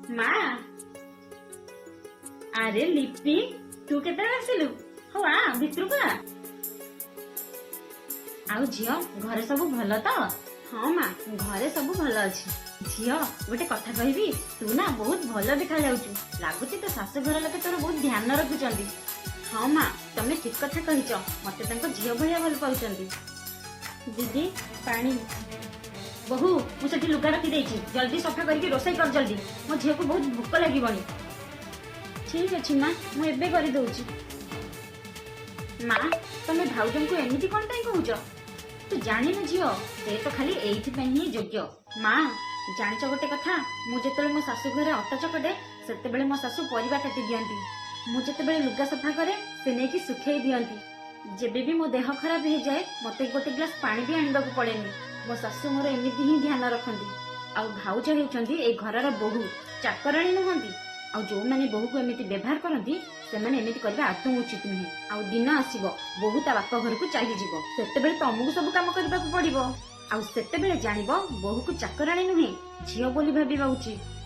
ମା, ଆରେ ଲିପି, ତୁ କେତେବେଳେ ଆସିଲୁ? ହଉ ଆ, ଭିତରକୁ ଆ। ଆଉ ଝିଅ, ଘରେ ସବୁ ଭଲ ତ? ହଁ ମା, ଘରେ ସବୁ ଭଲ ଅଛି। ଝିଅ, ଗୋଟେ କଥା କହିବି? ତୁ ନା ବହୁତ ଭଲ ଦେଖା ଯାଉଛୁ। ଲାଗୁଛି ତୋ ଶାଶୁ ଘର ଲୋକେ ତୋର ବହୁତ ଧ୍ୟାନ ରଖୁଛନ୍ତି। ହଁ ମା, ତମେ ଠିକ କଥା କହିଛ। ମତେ ତାଙ୍କ ଝିଅ ଭଳିଆ ଭଲ ପାଉଛନ୍ତି। ଦିଦି, ପାଣି। ବୋହୁ, ମୁଁ ସେଠି ଲୁଗା ରଖିଦେଇଛି, ଜଲ୍ଦି ସଫା କରିକି ରୋଷେଇ କର ଜଲ୍ଦି। ମୋ ଝିଅକୁ ବହୁତ ଭୋକ ଲାଗିବଣି। ଠିକ ଅଛି ମା, ମୁଁ ଏବେ କରିଦଉଛି। ମା, ତମେ ଭାଉଜଙ୍କୁ ଏମିତି କଣ ପାଇଁ କହୁଛ? ତୁ ଜାଣିନୁ ଝିଅ, ସେ ତ ଖାଲି ଏଇଥିପାଇଁ ହିଁ ଯୋଗ୍ୟ। ମା, ଜାଣିଛ ଗୋଟେ କଥା? ମୁଁ ଯେତେବେଳେ ମୋ ଶାଶୁ ଘରେ ଅଟା ଚକଟେ, ସେତେବେଳେ ମୋ ଶାଶୁ ପରିବା କାଟି ଦିଅନ୍ତି। ମୁଁ ଯେତେବେଳେ ଲୁଗା ସଫା କରେ, ସେ ନେଇକି ଶୁଖେଇ ଦିଅନ୍ତି। ଯେବେ ବି ମୋ ଦେହ ଖରାପ ହେଇଯାଏ, ମତେ ଗୋଟେ ଗ୍ଲାସ ପାଣି ବି ଆଣିବାକୁ ପଡେନି। ମୋ ଶାଶୁ ମୋର ଏମିତି ହିଁ ଧ୍ୟାନ ରଖନ୍ତି। ଆଉ ଭାଉଜ ହେଉଛନ୍ତି ଏଇ ଘରର ବୋହୂ, ଚାକରାଣୀ ନୁହନ୍ତି। ଆଉ ଯୋଉମାନେ ବୋହୂକୁ ଏମିତି ବ୍ୟବହାର କରନ୍ତି, ସେମାନେ ଏମିତି କରିବା ଆଦୌ ଉଚିତ ନୁହେଁ। ଆଉ ଦିନ ଆସିବ, ବୋହୂ ତା ବାପ ଘରକୁ ଚାଲିଯିବ। ସେତେବେଳେ ତମକୁ ସବୁ କାମ କରିବାକୁ ପଡିବ। ଆଉ ସେତେବେଳେ ଜାଣିବ, ବୋହୂକୁ ଚାକରାଣୀ ନୁହେଁ, ଝିଅ ବୋଲି ଭାବିବା ଉଚିତ।